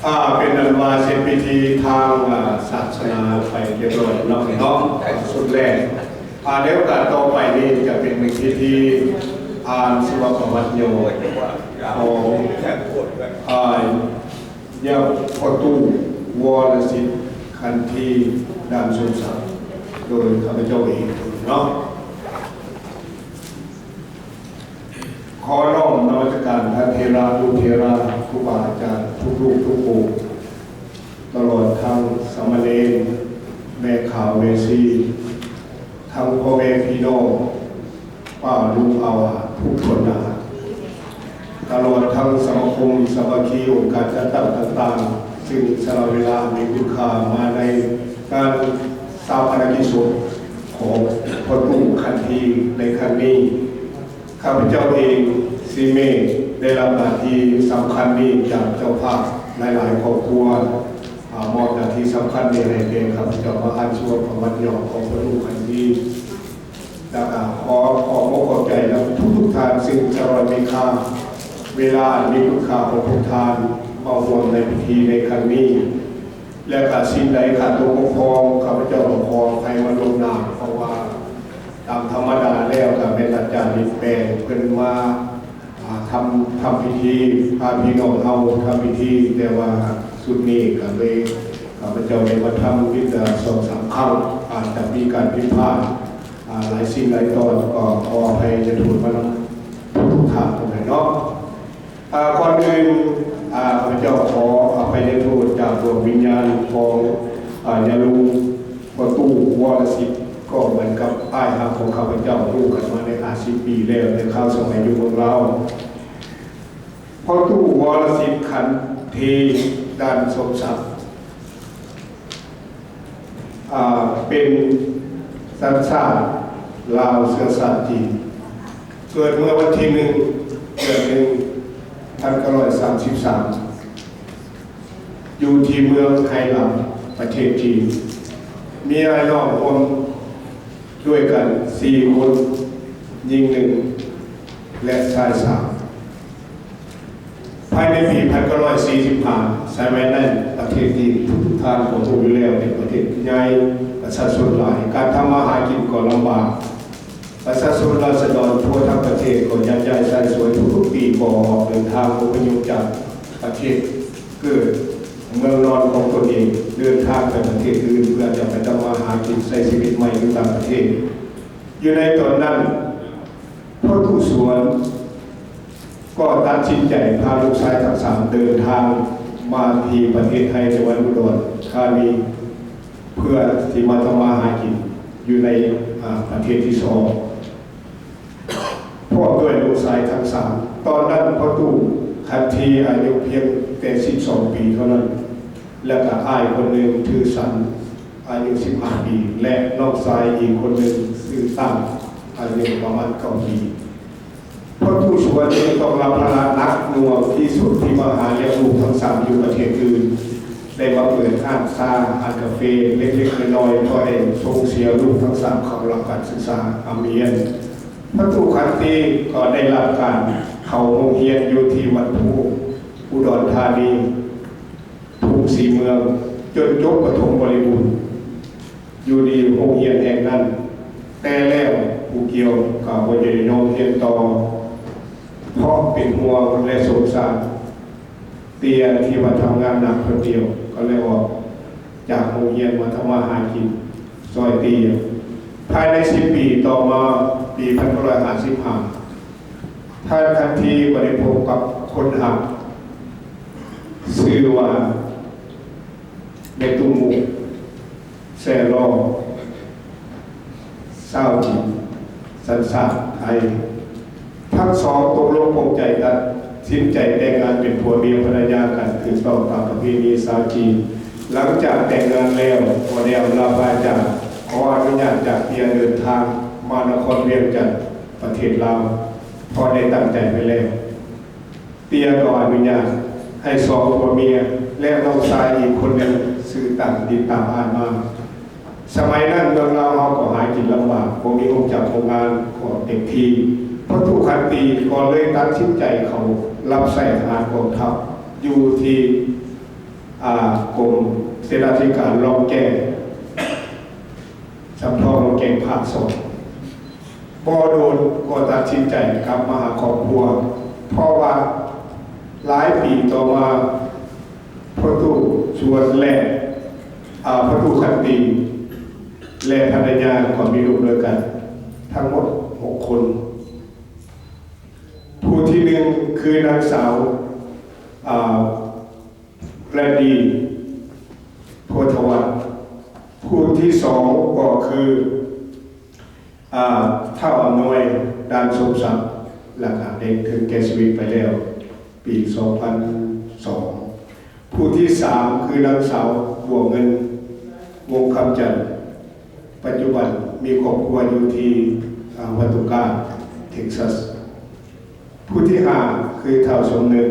ອ່າ ເປັນອັນວ່າເສັດພິທີທາງ ອ່າ ສາສະໜາໄປຮຽບຮ້ອຍແລ້ວເນາະ ອ່າ ຊຸດແລກ. ອ່າ ໃນໂອກາດຕໍ່ໄປນີ້ຈະເປັນພິທີອ່ານຊີວະປະຫວັດຫຍໍ້ຂອງ ອ່າ ຍາພໍ່ຕູ້ ວໍລະສິດ ຂັນທີ ດານສົມສັກ ໂດຍຂ້າພະເຈົ້າເອງເນາະ. ຂໍນ້ອມນະມັດສະການພະເຖລະ ລຸເຖລະ ຄູບາອາຈານທຸກຮູບທຸກອົງ, ຕະຫຼອດທັງສາມະເນນ, ແມ່ຂາວແມ່ຊີ, ທັງພໍ່ແມ່ພີ່ນ້ອງ, ປ້າລຸງອາວາທຸກຄົນນາ, ຕະຫຼອດທັງສະມາຄົມສາມັກຄີອົງການຈັດຕັ້ງຕ່າງໆ, ຊຶ່ງສະຫຼະເວລາມີຄຸນຄ່າມາໃນງານຊາປະນະກິດສົບຂອງພໍ່ຕູ້ຂັນທີໃນຄັ້ງນີ້. ຂ້າພະເຈົ້າເອງ ສີເມດ ໄດ້ຮັບໜ້າທີ່ສຳຄັນນີ້ຈາກເຈົ້າພາບຫຼາຍໆຄອບຄົວ ອາ ມອບໜ້າທີ່ສຳຄັນນີ້ໃຫ້ແກ່ຂ້າພະເຈົ້າມາອ່ານຊີວະປະຫວັດຫຍໍ້ຂອງພໍ່ຕູ້ຂັນທີ ແລ້ວກໍຂໍຂອບອົກຂອບໃຈນຳທຸກໆທ່ານ ຊຶ່ງສະຫຼະເວລາ ເວລາອັນມີຄຸນຄ່າຂອງພວກທ່ານມາຮ່ວມໃນພິທີໃນຄັ້ງນີ້. ແລະ ກະສິ່ງໃດຂາດຕົກບົກຜ່ອງ ຂ້າພະເຈົ້າກໍຂໍອະໄພມາລ່ວງໜ້າ ເພາະວ່າຕາມທຳມະດາແລ້ວກະແມ່ນອາຈານນີ້ແປເພິ່ນມາ ອ່າ ທຳ ທຳພິທີ ພາພີ່ນ້ອງເຮົາທຳພິທີ ແຕ່ວ່າຊຸດນີ້ກະເລີຍ ຂ້າພະເຈົ້າໄດ້ມາທຳມີແຕ່ສອງສາມຄັ້ງ ອາດຈະມີການຜິດພາດ ອ່າ ຫຼາຍສິ່ງຫຼາຍຕອນ ກໍຂໍອະໄພຍະໂທດມານຳທຸກໆທ່ານເນາະ. ອ່າ ກ່ອນອື່ນ ອ່າ ຂ້າພະເຈົ້າຂໍອະໄພຍະໂທດຈາກດວງວິນຍານຂອງ ອ່າ ຍາລຸງພໍ່ຕູ້ ວໍລະສິດ ກໍເໝືອນກັບອ້າຍຮັກຂອງຂ້າພະເຈົ້າ ຮູ້ກັນມາໄດ້ຫ້າສິບປີແລ້ວ ແຕ່ຄາວສະໄໝຢູ່ເມືອງລາວ. ພໍ່ຕູ້ ວໍລະສິດ ຂັນທີ ດານສົມສັກ ອ່າ ເປັນສັນຊາດລາວເຊື້ອຊາດຈີນ ເກີດເມື່ອວັນທີໜຶ່ງ ເດືອນໜຶ່ງ ພັນເກົ້າຮ້ອຍສາມສິບສາມ ຢູ່ທີ່ເມືອງໄຮລຳ ປະເທດຈີນ. ມີອ້າຍນ້ອງຮ່ວມດ້ວຍກັນສີ່ຄົນ, ຍິງໜຶ່ງ ແລະ ຊາຍສາມ. ພາຍໃນປີພັນເກົ້າຮ້ອຍສີ່ສິບຫ້າ ສະໄໝນັ້ນປະເທດຈີນ ທຸກໆທ່ານກໍຮູ້ຢູ່ແລ້ວ ເປັນປະເທດໃຫຍ່ ປະຊາຊົນຫຼາຍ ການທຳມາຫາກິນກໍລຳບາກ ປະຊາຊົນລາຊະດອນທົ່ວທັງປະເທດກໍຍັກຍ້າຍຊາຍສວຍທຸກໆປີ ກໍອອກເດີນທາງອົບພະຍົບຈາກປະເທດເກີດ ເມືອງນອນຂອງຕົນເອງ ເດີນທາງໄປປະເທດອື່ນ ເພື່ອຈະໄປທຳມາຫາກິນໃຊ້ຊີວິດໃໝ່ຢູ່ຕ່າງປະເທດ. ຢູ່ໃນຕອນນັ້ນ ພໍ່ຕູ້ສວນ ກໍຕັດສິນໃຈພາລູກຊາຍທັງສາມເດີນທາງມາທີ່ປະເທດໄທ ຈັງຫວັດອຸດອນທານີ ເພື່ອຊິມາທຳມາຫາກິນຢູ່ໃນ ອາ ປະເທດທີ່ສອງ ພ້ອມດ້ວຍລູກຊາຍທັງສາມ. ຕອນນັ້ນພໍ່ຕູ້ຂັນທີອາຍຸພຽງແຕ່ສິບສອງປີເທົ່ານັ້ນ ແລະ ກະອ້າຍຄົນໜຶ່ງຊື່ສັນ ອາຍຸສິບຫ້າປີ ແລະ ນ້ອງຊາຍອີກຄົນໜຶ່ງຊື່ຕັ້ງ ອາຍຸປະມານເກົ້າປີ. ພໍ່ຕູ້ສວນຈຶ່ງຕ້ອງຮັບພາລະໜັກໜ່ວງທີ່ສຸດທີ່ມາຫາລ້ຽງລູກທັງສາມຢູ່ປະເທດອື່ນ, ໄດ້ມາເປີດຮ້ານຊາ, ຮ້ານກາເຟເລັກໆນ້ອຍໆ ພໍໄດ້ສົ່ງເສຍລູກທັງສາມເຂົ້າຮັບການສຶກສາຮ່ຳຮຽນ. ພໍ່ຕູ້ຂັນທີກໍໄດ້ຮັບການເຂົ້າໂຮງຮຽນຢູ່ທີ່ວັດພູ ອຸດອນທານີ ທຸງສີເມືອງ ຈົນຈົບປະຖົມບໍລິບູນ. ຢູ່ດີໂຮງຮຽນແຫ່ງນັ້ນ, ແຕ່ແລ້ວຜູ້ກ່ຽວກໍບໍ່ໄດ້ຍອມຮຽນຕໍ່ ເພາະເປັນຫ່ວງ ແລະ ສົງສານເຕ້ຍທີ່ວ່າທຳງານໜັກຄົນດຽວ, ກໍເລີຍອອກຈາກໂຮງຮຽນມາທຳມາຫາກິນຊ່ອຍເຕ້ຍ. ພາຍໃນສິບປີຕໍ່ມາ, ປີພັນເກົ້າຮ້ອຍຫ້າສິບຫ້າ ທ່ານຂັນທີກໍໄດ້ພົບກັບຄົນຮັກ ຊື່ວ່າ ແມ່ຕຸ້ມມຸກ ແຊລໍ ຊາວຈີນ ສັນຊາດໄທ. ທັງສອງຕົກລົງປົງໃຈຕັດສິນໃຈແຕ່ງງານເປັນຜົວເມຍພັນລະຍາກັນຖືກຕ້ອງຕາມປະເພນີຊາວຈີນ. ຫຼັງຈາກແຕ່ງງານແລ້ວກໍໄດ້ອຳລາພາຈາກ, ຂໍອະນຸຍາດຈາກເຕ້ຍເດີນທາງມານະຄອນວຽງຈັນ ປະເທດລາວ ເພາະໄດ້ຕັ້ງໃຈໄວ້ແລ້ວ. ເຕ້ຍກໍອະນຸຍາດໃຫ້ສອງຜົວເມຍ ແລະ ນ້ອງຊາຍອີກຄົນໜຶ່ງຊື່ຕັ້ງຕິດຕາມອ້າຍມາ. ສະໄໝນັ້ນເມືອງລາວເຮົາກໍຫາກິນລຳບາກ, ບໍ່ມີໂຮງຈັກໂຮງງານຂອງເຕັມທີ່. ພໍ່ຕູ້ຂັນທີກໍເລີຍຕັດສິນໃຈເຂົ້າຮັບໃຊ້ທະຫານກອງທັບຢູ່ທີ່ ອາ ກົມເສນາທິການລ່ອງແກ້ງ ສຳເພາລ່ອງແກ້ງພາກສອງ. ບໍ່ດົນກໍຕັດສິນໃຈກັບມາຫາຄອບຄົວ ເພາະວ່າຫຼາຍປີຕໍ່ມາ ພໍ່ຕູ້ຊວນ ແລະ ອາ ພໍ່ຕູ້ຂັນຕີ ແລະ ພັນລະຍາກໍມີລູກດ້ວຍກັນທັງໝົດຫົກຄົນ. ຜູ້ທີໜຶ່ງຄືນາງສາວ ອາ ແລດດີ ໂພທະວັດ, ຜູ້ທີສອງກໍຄື ອາ ທ້າວອຳນວຍ ດານສົມສັກ ແລ້ວກະໄດ້ເຖິງແກ່ຊີວິດໄປແລ້ວ ປີສອງພັນສອງ. ຜູ້ທີສາມຄືນາງສາວ ບົວເງິນ ວົງຄຳຈັນ, ປັດຈຸບັນມີຄອບຄົວຢູ່ທີ່ ອາ ວັດຕຸກາ ເທັກຊັສ. ຜູ້ທີຫ້າຄືທ້າວສົມນຶກ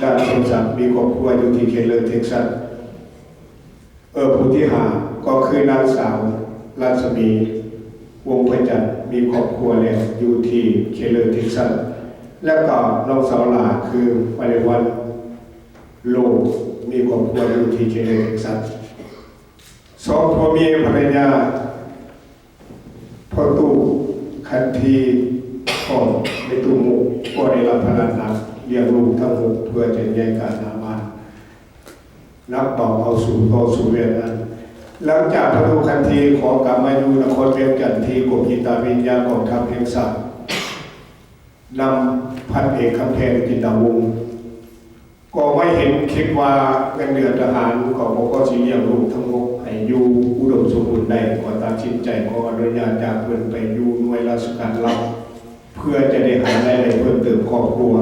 ດານສົມສັກ, ມີຄອບຄົວຢູ່ທີ່ເຄເລີ ເທັກຊັສ. ເອີ ຜູ້ທີຫ້າກໍຄືນາງສາວ ລັດສະໝີ ວົງພະຈັນ, ມີຄອບຄົວແລ້ວຢູ່ທີ່ເຄເລີ ເທັກຊັສ ແລ້ວກໍນ້ອງສາວຫຼ້າຄືມາເລວັນ ໂລ ມີຄອບຄົວຢູ່ທີ່ເຄເລີ ເທັກຊັສ. ສອງຜົວເມຍພັນລະຍາ ພໍ່ຕູ້ຂັນທີ ຂອງແມ່ຕູ້ມຸກ ກໍໄດ້ຮັບພາລະໜັກລ້ຽງລູກທັງຫົກ ເພື່ອຈະແຍກການຫາບ້ານ ໜັກເບົາເອົາສູ່ຕໍ່ສູ້ວຽກນັ້ນ. ຫຼັງຈາກພໍ່ຕູ້ຂັນທີຂໍກັບມາຢູ່ນະຄອນວຽງຈັນ ທີ່ກົມຈິດຕະວິທະຍາກອງທັບແຫ່ງຊາດ ນຳພັນເອກຄຳແພງ ຈິນດາວົງ ກໍມາເຫັນຄິດວ່າເງິນເດືອນທະຫານກໍບໍ່ພໍຊິລ້ຽງລູກທັງຫົກໃຫ້ຢູ່ອຸດົມສົມບູນໄດ້ ກໍຕັດສິນໃຈຂໍອະນຸຍາດຈາກເພິ່ນໄປຢູ່ໜ່ວຍລາຊະການລັດ ເພື່ອຈະໄດ້ຫາລາຍໄດ້ເພີ່ມເຕີມຄອບຄົວ.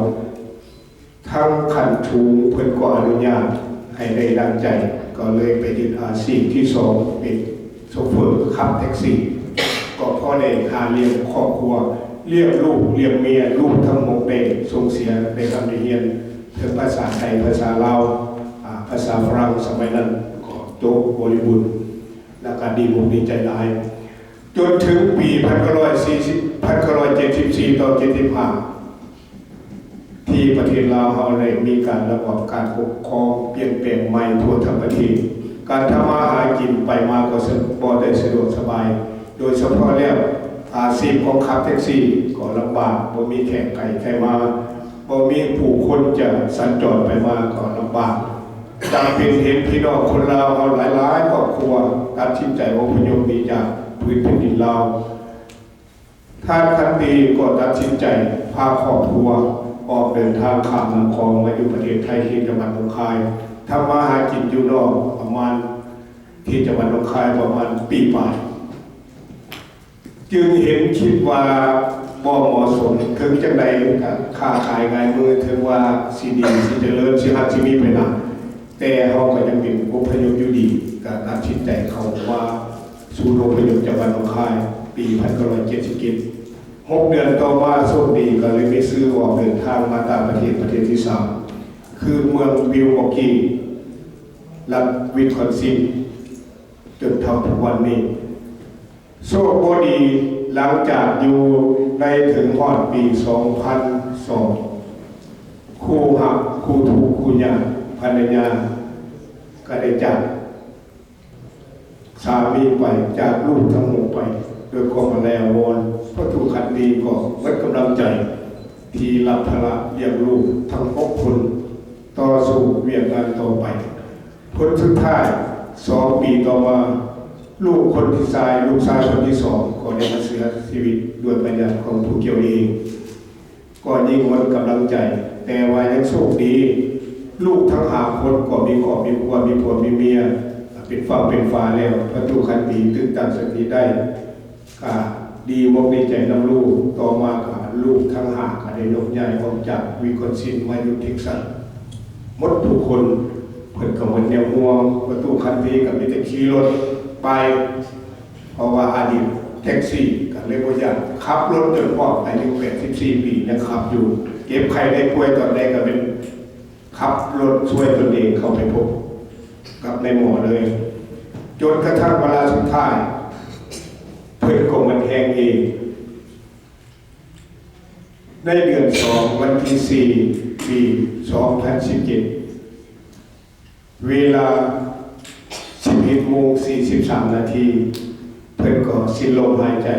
ທາງຂັ້ນສູງເພິ່ນກໍອະນຸຍາດໃຫ້ໄດ້ດັ່ງໃຈ, ກໍເລີຍໄປຍຶດອາຊີບທີສອງເປັນໂຊເຟີຂັບແທັກຊີ, ກໍພໍໄດ້ຫາລ້ຽງຄອບຄົວ, ລ້ຽງລູກ, ລ້ຽງເມຍ, ລູກທັງຫົກໄດ້ສົ່ງເສຍ, ໄດ້ຮ່ຳໄດ້ຮຽນ ເຖິງພາສາໄທ, ພາສາລາວ, ອາ, ພາສາຝຣັ່ງສະໄໝນັ້ນກໍຈົບບໍລິບູນ ແລ້ວກໍດີອົກດີໃຈຫຼາຍ. ຈົນເຖິງປີພັນເກົ້າຮ້ອຍສີ່ສິບ ພັນເກົ້າຮ້ອຍເຈັດສິບສີ່ຕໍ່ເຈັດສິບຫ້າ ທີ່ປະເທດລາວເຮົາໄດ້ມີການລະບອບການປົກຄອງປ່ຽນແປງໃໝ່ທົ່ວທັງປະເທດ, ການທຳມາຫາກິນໄປມາກໍສະ ບໍ່ໄດ້ສະດວກສະບາຍ, ໂດຍສະເພາະແລ້ວອາຊີບຂອງຂັບແທັກຊີກໍລຳບາກ, ບໍ່ມີແຂກໄກແຂກມາ, ບໍ່ມີຜູ້ຄົນຈະສັນຈອນໄປມາກໍລຳບາກ. ຈຳເປັນເຫັນພີ່ນ້ອງຄົນລາວເຮົາຫຼາຍໆຄອບຄົວຕັດສິນໃຈອົບພະຍົບໜີຈາກພື້ນແຜ່ນດິນລາວ. ທ່ານຂັນຕີກໍຕັດສິນໃຈພາຄອບຄົວອອກເດີນທາງຂ້າມນ້ຳຂອງມາຢູ່ປະເທດໄທ ທີ່ຈັງຫວັດໜອງຄາຍ, ທຳມາຫາກິນຢູ່ນອກປະມານ ທີ່ຈັງຫວັດໜອງຄາຍປະມານປີປາຍ. ຈຶ່ງເຫັນຄິດວ່າບໍ່ເໝາະສົມ, ເຖິງຈັ່ງໃດກະຄ້າຂາຍງ່າຍມື, ເຖິງວ່າຊິດີ, ຊິຈະເລີນ, ຊິຮັກ, ຊິມີໄປໜ້າ, ແຕ່ເຮົາກໍຍັງເປັນອົບພະຍົບຢູ່ດີ, ກະຕັດສິນໃຈເຂົ້າມາສູນອົບພະຍົບຈັງຫວັດໜອງຄາຍ ປີພັນເກົ້າຮ້ອຍເຈັດສິບເຈັດ. ຫົກເດືອນຕໍ່ມາ ໂຊກດີກໍເລີຍມີຊື່ອອກເດີນທາງມາຕ່າງປະເທດ, ປະເທດທີສາມ ຄືເມືອງ Milwaukee ລັດ Wisconsin ຈົນເທົ່າທຸກວັນນີ້. ໂຊກບໍ່ດີ, ຫຼັງຈາກຢູ່ໄດ້ເຖິງຮອດປີສອງພັນສອງ ຄູ່ຮັກ, ຄູ່ທຸກ, ຄູ່ຍາກ, ພັນລະຍາກໍໄດ້ຈາກສາມີໄປ, ຈາກລູກທັງຫົກໄປ ດ້ວຍຄວາມອາໄລອາວອນ. ພໍ່ຕູ້ຂັນຕີກໍໝົດກຳລັງໃຈທີ່ຮັບພາລະລ້ຽງລູກທັງຫົກຄົນ, ຕໍ່ສູ້ວຽກງານຕໍ່ໄປ. ຜົນສຸດທ້າຍ, ສອງປີຕໍ່ມາ, ລູກຄົນທີຊາຍ, ລູກຊາຍຄົນທີສອງ ກໍໄດ້ມາເສຍຊີວິດດ້ວຍພະຍາດຂອງຜູ້ກ່ຽວເອງ. ກໍຍິ່ງໝົດກຳລັງໃຈ, ແຕ່ວ່າຍັງໂຊກດີ, ລູກທັງຫ້າຄົນກໍມີຄອບມີຄົວ, ມີຜົວມີເມຍ, ເປັນຝັ່ງເປັນຝາແລ້ວ. ພໍ່ຕູ້ຂັນຕີຕຶກຕັ້ງສະຕິໄດ້, ກະດີອົກດີໃຈນຳລູກ. ຕໍ່ມາກະລູກທັງຫ້າກະໄດ້ຍົກຍ້າຍອອກຈາກ Wisconsin ມາຢູ່ Texas ໝົດທຸກຄົນ. ເພິ່ນກໍໝົດແນວຫ່ວງ, ພໍ່ຕູ້ຂັນຕີກໍມີແຕ່ຂີ່ລົດໄປ, ເພາະວ່າອະດີດແທັກຊີກໍເລີຍບໍ່ຢາກຂັບລົດ. ຈົນຮອດອາຍຸແປດສິບສີ່ປີ ຍັງຂັບຢູ່, ເຈັບໄຂ້ໄດ້ປ່ວຍຕອນໃດກໍແມ່ນ ຂັບລົດຊ່ວຍຕົນເອງເຂົ້າໄປພົບກັບນາຍໝໍເລີຍ, ຈົນກະທັ້ງວາລະສຸດທ້າຍ ເພິ່ນກໍໝົດແຮງເອງ. ໃນເດືອນສອງ ວັນທີສີ່ ປີສອງພັນສິບເຈັດ, ເວລາສິບເອັດໂມງສີ່ສິບສາມນາທີ ເພິ່ນກໍສິ້ນລົມຫາຍໃຈ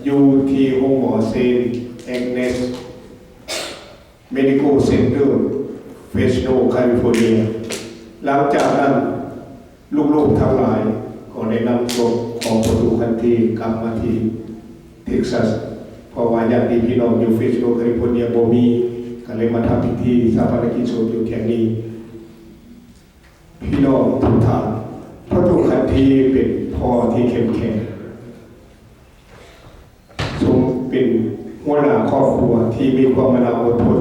ຢູ່ທີ່ໂຮງໝໍເຊນແອກເນສ ເມດິໂກເຊັນເຕີ ເຟຣສໂນ ຄາລິຟໍເນຍ. ຫຼັງຈາກນັ້ນ ລູກໆທັງຫຼາຍກໍໄດ້ນຳສົບຂອງພໍ່ຕູ້ຄັນທີກັບມາທີ່ເທັກຊັສ ເພາະວ່າຍາດຕິພີ່ນ້ອງຢູ່ເຟຣສໂນ ຄາລິຟໍເນຍບໍ່ມີ ກໍເລີຍມາທຳພິທີຊາປະນະກິດສົບຢູ່ແຫ່ງນີ້. ພີ່ນ້ອງທຸກທ່ານ, ພໍ່ຕູ້ຄັນທີເປັນພໍ່ທີ່ເຂັ້ມແຂງ, ຊົງເປັນຫົວໜ້າຄອບຄົວທີ່ມີຄວາມມານາອົດທົນ,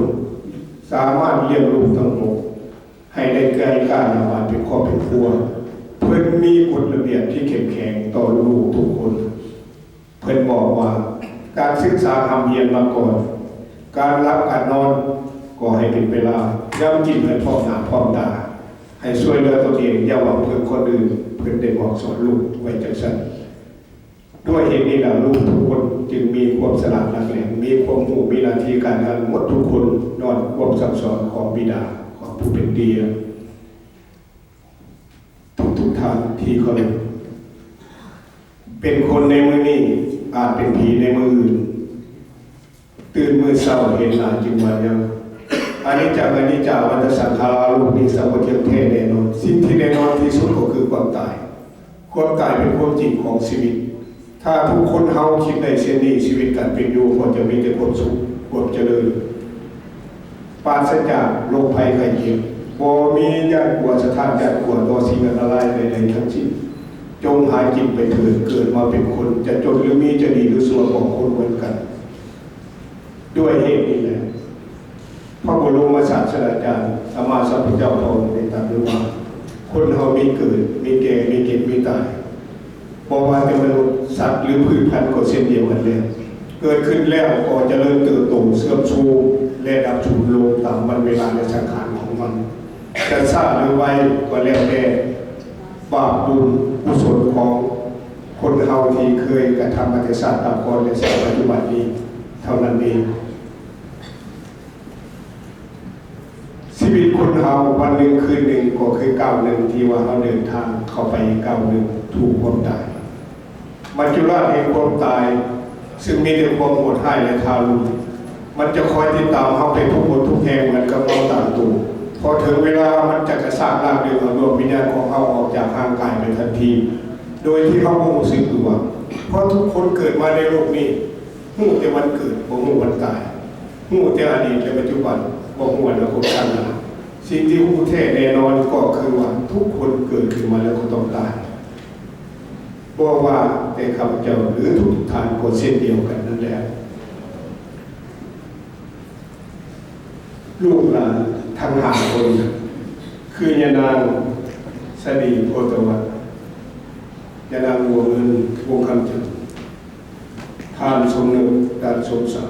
ສາມາດລ້ຽງລູກທັງຫົກໃຫ້ໄດ້ໄກ່ກ້າໜ້າບ້ານເປັນຄອບເປັນຄົວ. ເພິ່ນມີກົດລະບຽບທີ່ເຂັ້ມແຂງຕໍ່ລູກໆທຸກຄົນ. ເພິ່ນບອກວ່າ ການສຶກສາຮ່ຳຮຽນມາກ່ອນ, ການຫຼັບການນອນກໍໃຫ້ເປັນເວລາ, ຍາມກິນໃຫ້ພ້ອມໜ້າພ້ອມຕາ, ໃຫ້ຊ່ວຍເຫຼືອຕົນເອງ, ຢ່າຫວັງເພິ່ງຄົນອື່ນ, ເພິ່ນໄດ້ບອກສອນລູກໄວ້ຈັ່ງຊັ້ນ. ດ້ວຍເຫດນີ້ແຫຼະ ລູກທຸກຄົນຈຶ່ງມີຄວາມສະຫຼາດຫຼັກແຫຼມ, ມີຄວາມຮູ້, ມີໜ້າທີ່ການງານໝົດທຸກຄົນ, ຍ້ອນຄວາມສັ່ງສອນຂອງບິດາ, ຂອງຜູ້ເປັນເຕຍ. ທຸກໆທ່ານທີ່ເຄົາລົບ, ເປັນຄົນໃນມື້ນີ້ ອາດເປັນຜີໃນມື້ອື່ນ. ຕື່ນມື້ເຊົ້າເຫັນໜ້າຈຶ່ງວ່າຍັງ. ອະນິດຈັງ ອະນິດຈາ ວັດຕະສັງຂາລາ ໂລກນີ້ສັງບໍ່ທ່ຽງແທ້ແນ່ນອນ. ສິ່ງທີ່ແນ່ນອນທີ່ສຸດກໍຄືຄວາມຕາຍ. ຄວາມຕາຍເປັນຄວາມຈິງຂອງຊີວິດ. ຖ້າທຸກຄົນເຮົາຄິດໄດ້ເຊັ່ນນີ້, ຊີວິດການເປັນຢູ່ກໍຈະມີແຕ່ຄວາມສຸກ, ຄວາມຈະເລີນ, ປາສະຈາກໂລກໄພໄຂ້ເຈັບ, ບໍ່ມີຢ້ານກົວສະທ້ານ, ຢ້ານກົວຕໍ່ສິ່ງອັນຕະລາຍໃດໆທັງສິ້ນ. ຈົ່ງຫາກິນໄປເຖີດ, ເກີດມາເປັນຄົນ, ຈະຈົນຫຼືມີ, ຈະດີຫຼືຊົ່ວ, ກໍຄົນເໝືອນກັນ. ດ້ວຍເຫດນີ້ແຫຼະ ພະບໍລົມສາສະດາຈານສຳມາສຳພຸດທະເຈົ້າພະອົງໄດ້ຕັດໄວ້ວ່າ ຄົນເຮົາມີເກີດ, ມີແກ່, ມີເຈັບ, ມີຕາຍ. ບໍ່ວ່າແຕ່ມະນຸດ, ສັດ ຫຼື ພືດພັນກໍເຊັ່ນດຽວກັນແລ້ວ. ເກີດຂຶ້ນແລ້ວກໍຈະເລີນເຕີບໂຕ, ເສື່ອມໂຊມ ແລະ ດັບສູນລົງຕາມວັນເວລາ ແລະ ສັງຂານຂອງມັນ. ຈະຊ້າ ຫຼື ໄວ ກໍແລ້ວແຕ່ບາບບຸນກຸສົນຂອງຄົນເຮົາທີ່ເຄີຍກະທຳມາແຕ່ຊາດປາງກ່ອນ ແລະ ຊາດປັດຈຸບັນນີ້ເທົ່ານັ້ນເອງ. ຊີວິດຄົນເຮົາວັນໜຶ່ງຄືນໜຶ່ງກໍຄືກ້າວໜຶ່ງທີ່ວ່າເຮົາເດີນທາງເຂົ້າໄປກ້າວໜຶ່ງສູ່ຄວາມຕາຍ. ມັດຈຸລາດແຫ່ງຄວາມຕາຍ ຊຶ່ງມີແຕ່ຄວາມໂຫດຮ້າຍ ແລະ ທາລຸນ ມັນຈະຄອຍຕິດຕາມເຮົາໄປທຸກຫົນທຸກແຫ່ງເໝືອນກັບເງົາຕາມໂຕ. ພໍເຖິງເວລາ ມັນຈະກະຊາກລາກດຶງເອົາດວງວິນຍານຂອງເຮົາອອກຈາກຮ່າງກາຍໄປທັນທີ ໂດຍທີ່ເຮົາບໍ່ຮູ້ສຶກຕົວ. ເພາະທຸກຄົນເກີດມາໃນໂລກນີ້ ຮູ້ແຕ່ວັນເກີດ ບໍ່ຮູ້ວັນຕາຍ, ຮູ້ແຕ່ອະດີດ ແລະ ປັດຈຸບັນ ບໍ່ຮູ້ອະນາຄົດຂ້າງໜ້າ. ສິ່ງທີ່ຮູ້ແທ້ແນ່ນອນກໍຄືວ່າ ທຸກຄົນເກີດຂຶ້ນມາແລ້ວກໍຕ້ອງຕາຍ. ບໍ່ວ່າແຕ່ຂ້າພະເຈົ້າ ຫຼື ທຸກໆທ່ານກໍເຊັ່ນດຽວກັນນັ້ນແຫຼະ. ລູກຫຼານທັງຫ້າຄົນ ຄື ຍານາງ ສະດີ ໂພຕະວັດ, ຍານາງ ບົວເງິນ ວົງຄຳຈັນ, ທ່ານ ສົມນຶກ ຕັນສົມສັກ,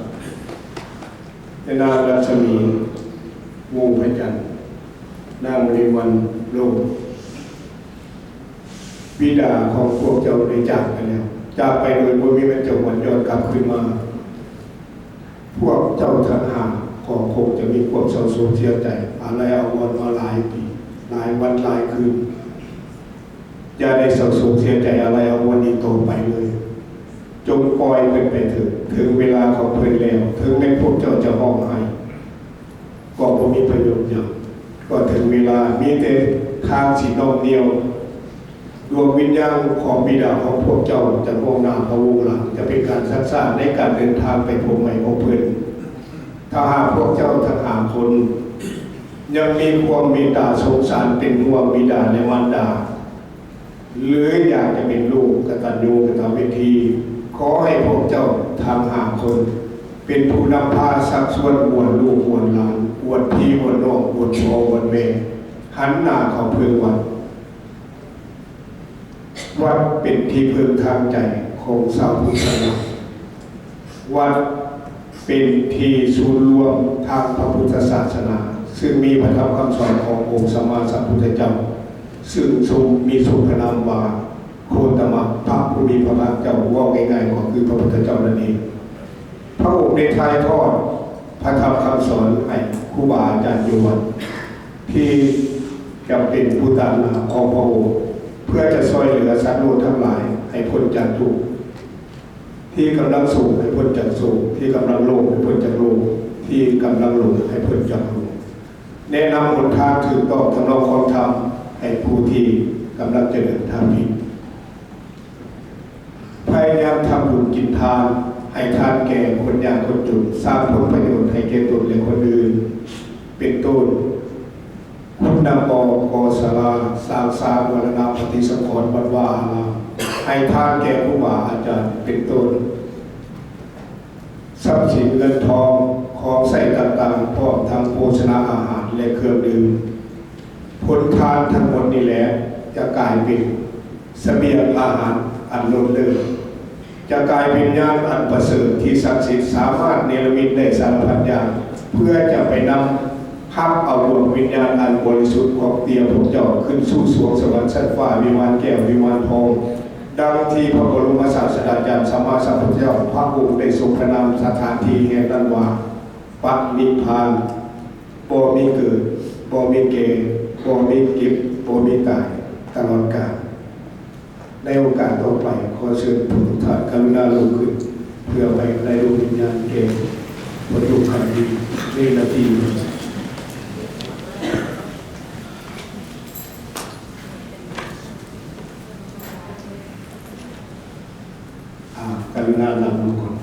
ຍານາງ ລັດສະໝີ ວົງພະຈັນ, ນາງ ມະນີວັນ ໂລມ. ບິດາຂອງພວກເຈົ້າໄດ້ຈາກໄປແລ້ວ, ຈາກໄປໂດຍບໍ່ມີວັນຈະຫວນຍ້ອນກັບຄືນມາ. ພວກເຈົ້າທັງຫ້າກໍຄົງຈະມີຄວາມເສົ້າໂສກເສຍໃຈ, ອາໄລອາວອນມາຫຼາຍປີ, ຫຼາຍວັນ, ຫຼາຍຄືນ. ຢ່າໄດ້ເສົ້າໂສກເສຍໃຈ, ອາໄລອາວອນອີກຕໍ່ໄປເລີຍ. ຈົ່ງປ່ອຍເພິ່ນໄປເຖີດ, ເຖິງເວລາຂອງເພິ່ນແລ້ວ. ເຖິງແມ່ນພວກເຈົ້າຈະຮ້ອງໄຫ້, ກໍບໍ່ມີປະໂຫຍດຫຍັງ. ກໍເຖິງເວລາ, ມີແຕ່ທາງຊິນ້ອມນ້ຽວ. ດວງວິນຍານຂອງບິດາຂອງພວກເຈົ້າຈະມອງໜ້າພະວົງຫຼັງ, ຈະເປັນການຊັກຊ້າໃນການເດີນທາງໄປພົບໃໝ່ຂອງເພິ່ນ. ຖ້າຫາກພວກເຈົ້າທັງຫ້າຄົນຍັງມີຄວາມເມດຕາສົງສານເປັນຫ່ວງບິດາ ແລະ ມານດາ, ຫຼື ຢາກຈະເປັນລູກກະຕັນຍູກະຕະເວທີ, ຂໍໃຫ້ພວກເຈົ້າທັງຫ້າຄົນເປັນຜູ້ນຳພາຊັກຊວນອວດລູກອວດຫຼານ, ອວດພີ່ອວດນ້ອງ, ອວດພໍ່ອວດແມ່, ຫັນໜ້າເຂົ້າເພິ່ງວັດ. ວັດເປັນທີ່ເພິ່ງທາງໃຈຂອງຊາວພຸດທະເຈົ້າ. ວັດເປັນທີ່ສູນລວມທາງພະພຸດທະສາສະໜາ, ຊຶ່ງມີພະທຳຄຳສອນຂອງອົງສຳມາສຳພຸດທະເຈົ້າ, ຊຶ່ງຊົງມີສົມພະນາມວ່າ ໂຄຕະມະ ພະຜູ້ມີພະພາກເຈົ້າ, ເວົ້າງ່າຍໆກໍຄືພະພຸດທະເຈົ້ານັ້ນເອງ. ພະອົງໄດ້ຖ່າຍທອດພະທຳຄຳສອນໃຫ້ຄູບາອາຈານຢູ່ວັດ ທີ່ ຈຳເປັນຜູ້ຕາງໜ້າຂອງພະອົງ ເພື່ອຈະຊ່ອຍເຫຼືອສັດໂລກທັງຫຼາຍໃຫ້ພົ້ນຈາກທຸກ ທີ່ກຳລັງໂສກໃຫ້ພົ້ນຈາກໂສກ ທີ່ກຳລັງໂລກໃຫ້ພົ້ນຈາກໂລກ ທີ່ກຳລັງຫຼົງໃຫ້ພົ້ນຈາກຫຼົງ ແນະນຳຫົນທາງຖືກຕ້ອງທຳນອງຄອງທຳໃຫ້ຜູ້ທີ່ກຳລັງຈະເດີນທາງຜິດ. ພະຍາຍາມທຳບຸນກິນທານ, ໃຫ້ທານແກ່ຄົນຍາກຄົນຈົນ, ສ້າງຜົນປະໂຫຍດໃຫ້ແກ່ຕົນ ແລະ ຄົນອື່ນ ເປັນຕົ້ນ ຂຸດນຳບໍ່, ກໍ່ສາລາ, ສ້າງສາບູລະນະປະຕິສັງຂອນວັດວາອາຣາມ, ໃຫ້ທານແກ່ຄູບາອາຈານ ເປັນຕົ້ນ ຊັບສິນເງິນທອງ, ຂອງໃຊ້ຕ່າງໆ ພ້ອມທັງໂພຊະນາອາຫານ ແລະ ເຄື່ອງດື່ມ. ຜົນທານທັງໝົດນີ້ແຫຼະ ຈະກາຍເປັນສະບຽງອາຫານອັນລົ້ນເລີດ, ຈະກາຍເປັນຍານອັນປະເສີດທີ່ສັກສິດ ສາມາດເນລະມິດໄດ້ສາລະພັດຢ່າງ ເພື່ອຈະໄປນຳຮັບເອົາດວງວິນຍານອັນບໍລິສຸດຂອງເຕັ້ຍພວກເຈົ້າ ຂຶ້ນສູ່ສວງສະຫວັນຊັ້ນຟ້າ ວິມານແກ້ວ ວິມານທອງ ດັ່ງທີ່ພະບໍລົມສາດສະດາຈານສຳມາສຳພຸດທະເຈົ້າພະອົງໄດ້ຊົງພະນາມສະຖານທີ່ແຫ່ງນັ້ນວ່າ ປະນິບພານ. ບໍ່ມີເກີດ, ບໍ່ມີແກ່, ບໍ່ມີເຈັບ, ບໍ່ມີຕາຍ ຕະຫຼອດການ. ໃນໂອກາດຕໍ່ໄປ, ຂໍເຊີນພວກທ່ານກະລຸນາລຸກຂຶ້ນ ເພື່ອໄວ້ອາໄລດວງວິນຍານແກ່ພໍ່ໂຍມຄັນທີເວລາຕີ. ອາ, ກະລຸນານັ່ງລົງກ່ອນ.